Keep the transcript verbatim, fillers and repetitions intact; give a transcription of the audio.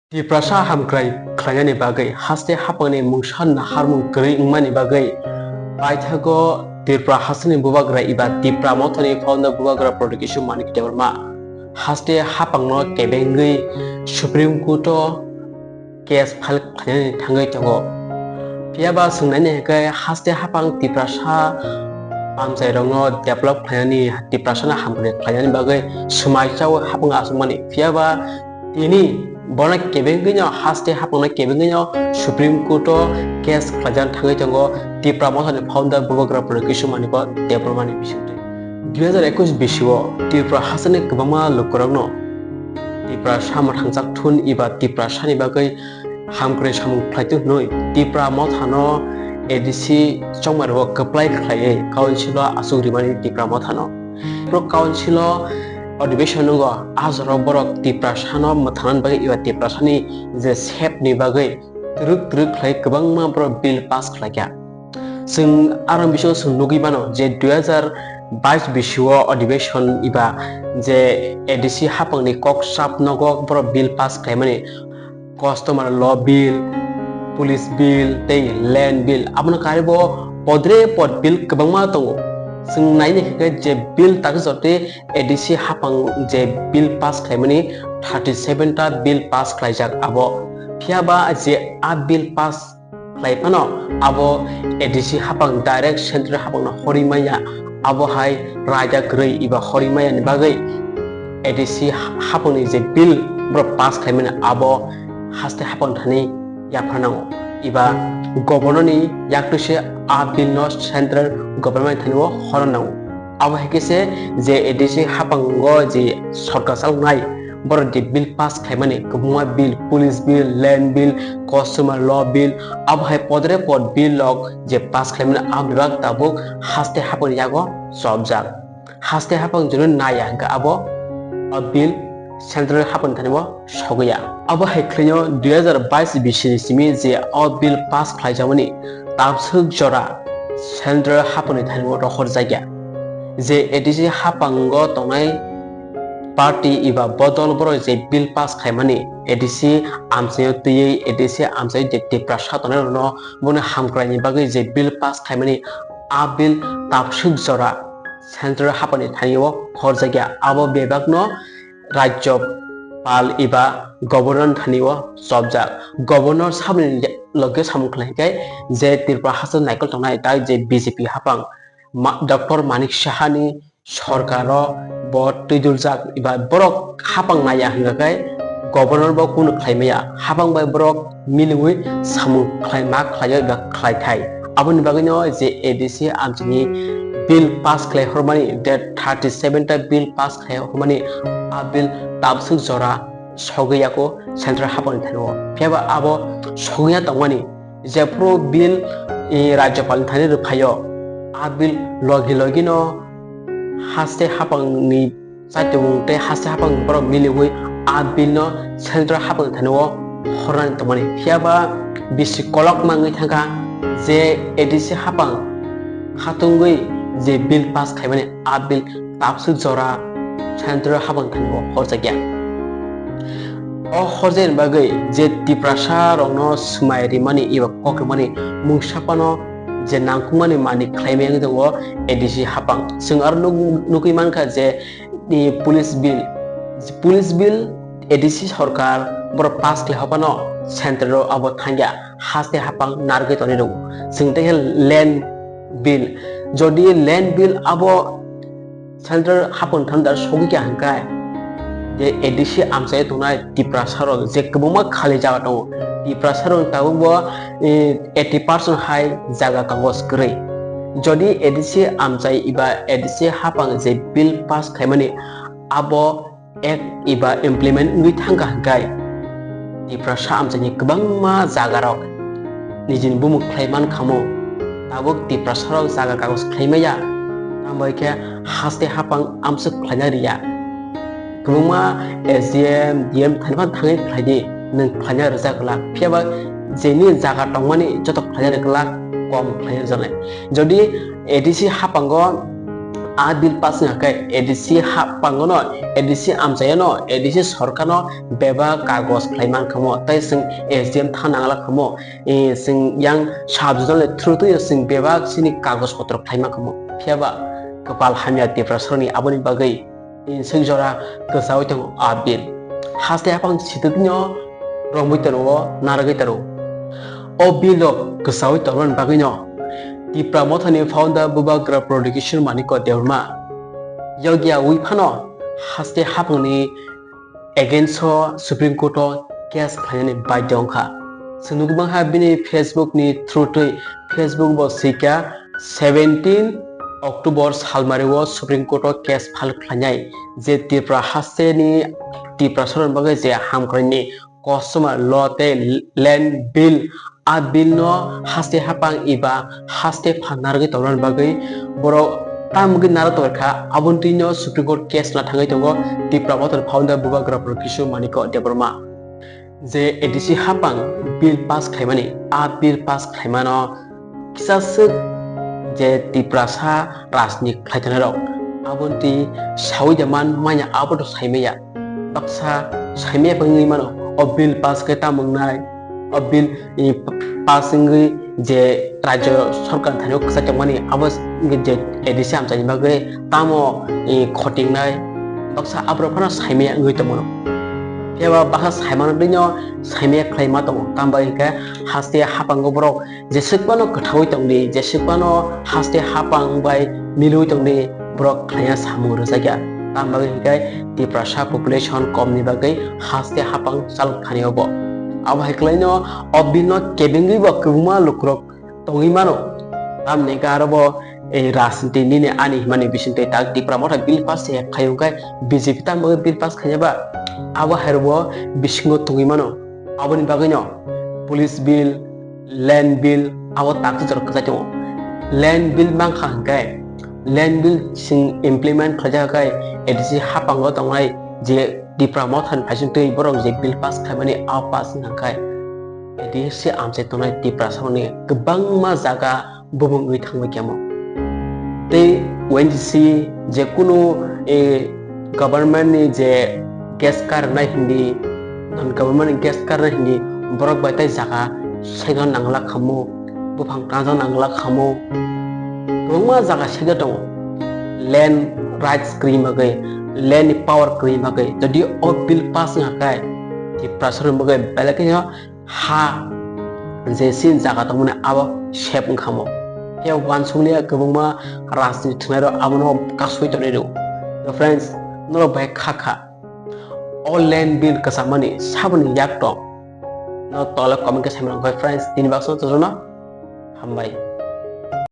Tiprasa hamkrai khlainani bagwi haste haphangni mungsa naharmung kwrwi wngmani bagwi paithago Tripura hasteni bubagra eba Tipra Mothani founder bubagra Pradyot Kishore Manik Debbarma haste haphangno kebengwi Supreme Court-o case file khlainani thangwi tongo. Phiyaba chwng naina hwnkhe haste haphang Tiprasa amchairokno develop khlainani, Tiprasano hamkrai khlainani bagwi swmai chaui haphang achukmani. Phiyaba tini bono kebengwino haste haphangno kebengwino Supreme Court-o case khlaijak thangwi tongo Tipra Mothani founder bubagra Pradyot Kishore Manik Debbarmani bisingtwi. Dui hajar ekush bisio Tripura hasteni kwbangma lukurokno Tiprasa mwthangchak thun eba Tiprasani bagwi hamkrai samung khlaitu hwnwi Tipra Mothano A D C chongmairok kwplai khlaiwi council-o achuk rimani Tipra Mothano. Pro council-o adhibeshon nungo, a jorao borok Tiprasano mwthangnani bagwi eba Tiprasani je sep ni bagwi twrwk twrwk khlai kwbangma borok bill pass khlaikha. Chwng aro bisingo chwng nugwi mano je dui hajar bais bisio adhibeshon eba je A D C haphangni kok sap nogo borok bill pass khlaimani, customer law bill, police bill tei land bill, abono karibo podre pod bill kwbangma tongo. Chwng naina hwnkhe je bill takjak tei A D C haphang je bill pass khlaimani thirty seven ta bill pass khlaijak abo. Phiyaba je a bill pass khlai phano abo A D C haphang direct central haphangno horwi manya, abo hai raida kwrwi eba horwi manya ni bagwi A D C haphangni je bill borok pass khlaimani abo haste haphang thani yapharnango eba governor ni yaktwi se a bill no central government thani o horna nango. Abo hai khe se je A D C haphango je sorkar chaloknai borok je bill pass khlaimani kwbangma bill, police bill, land bill, customer law bill, abo hai podre pod bill rok je pass khlaimani a bebak tabuk haste haphangni yago chopjak. Haste haphang jora naya hwnkhe abo a bill central haphang thani o sogwi ya. Abo hai khlaino dui hajar bais bisini simi je o bill pass khlaijakmani tabswk jora central haphangni thani o rohorjakya. Je A D C haphango tongnai party eba bodol borok je bill pass khlaimani A D C amchaio twiwi A D C amchaio je Tiprasa tongnai rokno bono hamkraini bagwi je bill pass khlaimani a bill tabswk jora central haphangni thani o horjakya. Abo bebakno Rajyopal eba Governor thani o chopjak. Governor saboni loge samung khlai khe je Tripura haste naikol tongnai tai je B J P haphang Ma-, Doctor Manik Sahani sorkaro bo twiduljak eba borok haphang naya hwnkha khe Governor bo kunu khlai maya, haphang bai borok miliwi samung khlai ma khlai eba khlai thai. Aboni bagwino je A D C amchaini bill pass khlai hormani, date thirty seven ta bill pass khlai hormani, a bill tabswk jora sogwi yako central haphangni thani o. Phiyaba abo sogwi ya tongmani, jephru bill, eh, Rajyopalni thani rwphaio, a bill logi logi no haste haphangni chaitubung tei haste haphang borok miliwi a bill no central haphang thani o hornani tongmani. Phiyaba bisi kolok mangwi thangkha je A D C haphang khatungwi je bill pass khaimani a bill tabswk jora central haphang thani o horjakya. O horjakni bagwi je Tiprasa rokno swmai rimani eba kok rimani mungsa phano je nangkukmani manwi khlaimani wngwi tongo A D C haphang. Chwng aro nuk-, nukwi mankha je ni police bill, police bill A D C sorkar borok pass khlai hopano central o abo thangya, haste haphang narwgwi tonwi rwo. Chwng tei khe land bill, jodi land bill abo central haphang thani dar sogwi kha hwnkhe je A D C amchai tongnai Tiprasa rok je kwbangma khali jaga tongo, Tiprasa rok tabuk bo, eh, eighty percent hai jaga kagoj kwrwi. Jodi A D C amchai eba A D C haphang je bill pass khaimani abo act eba implement wngwi thangkha hwnkhe Tiprasa amchaini kwbangma jagarok nijini bumung khlai man khamu, tabuk Tiprasarok jaga kagoj khlai maya, tamo khe haste haphang amswk khlaina riya. Kwbangma S D M, D M thani phano thangwi khlai di, nwng khlaina rwjak glak. Phiyaba jeni jaga tongmani joto khlaina rwglak, kom khlaina rwjaknai. Jodi A D C haphango A bill pass wngkha khe A D C haphango no, A D C amchaio no, A D C sorkar no bebak kagoj khlai mankha mo, tei chwng S D M thang nangla kha mo, eh, chwng yang sub zonal ni through twi chwng bebak chini kagoj potro khlai mankha mo. Phiya ba kwpal hamya Tiprasarokni aboni bagwi, eh, swk jora kwchaui tongo a bill. Haste haphang sitwtwino romwi tongo, narwgwi tongo. O bill rok kwchaui tongmani bagwino Tipra Mothani founder Bubagra Prosecution Manikya Debbarma yogyaui phano haste haphangni against o Supreme Court o case khlainani badhyo wngkha. Chwng nukgo mankha bini Facebook ni through twi, Facebook bo swikha seventeen October salmari o Supreme Court o case file khlainai je Tripura hasteni Tiprasarokni bagwi je hamkraini customer law tei land bill, a bill no haste haphang eba haste phan narwgwi tongnani bagwi borok tamgwi narwk tongkha, aboni twino Supreme Court case na thangwi tongo Tipra Mothani founder Bubagra Prosecution Manikya Debbarma. Je A D C haphang bill pass khlaimani, a bill pass khlaimano kisa swk je Tiprasa rajni khlai tongnai rok, aboni twi saui da man manya abo to saimaya. Baksa saimaya wngwi mano, o bill pass khe tamo wngnai, o bill, eh, pass wngwi je rajyo sorkar thani o kwchai tongmani abo wngwi je A D C amchaini bagwi tamo, eh, khotingnai, baksa aborok phano saimaya wngwi tongmano. Phiya ba baksa saimano twino saimaya khlai ma tongo, tamo bai hinkhe haste haphango borok jeswk phano kwthaui tongdi, jeswk phano haste haphang bai milwi tongdi, borok khlaina samung rwjakya. Tamo bagwi hinkhe Tiprasa population komni bagwi haste haphang chal thani obo. Abo hai kwlaino o bill no kebengwi bo kwbangma lukurok tongwi mano. Tamni hwnkhe aro bo, eh, rajniti nini ani himani bisingtwi tak Tipra Motha bill pass se khai hwnkhe B J P tamo bagwi bill pass khaina ba abo hai rokbo bisingo tongwi mano. Aboni bagwino police bill, land bill abo tak jora kwchai tongo. Land bill mankha hwnkhe, land bill chwng implement khlaijak khe A D C haphango tongnai je Tipra Mothani phaising twi borok je bill pass khlaimani a pass wngkha khe A D C amchai tongnai Tiprasarokni kwbangma jaga bumung wngwi thangbai khe mo. Tei O N G C je kunu, eh, government ni je gas karnai hindi, non government ni gas karnai hindi, borok bai tei jaga segna nangla khamu, buphang tangjakna nangla khamu, kwbangma jaga segna tongo. Land rights kwrwi bagwi, land ni power kwrwi bagwi, jodi o bill pass wngkha khe, Tiprasarokni bagwi belai kheno ha je sin jaga tongmani abo sep wngkha mo. Khe uansukliya kwbangma rajniti thwngnairok abono kasui tonwi rw. To friends, norok bai kha kha. O land bill kwchamani saboni yak tong. No tole comment khe saimano khe friends, tini baksa jotono hambai.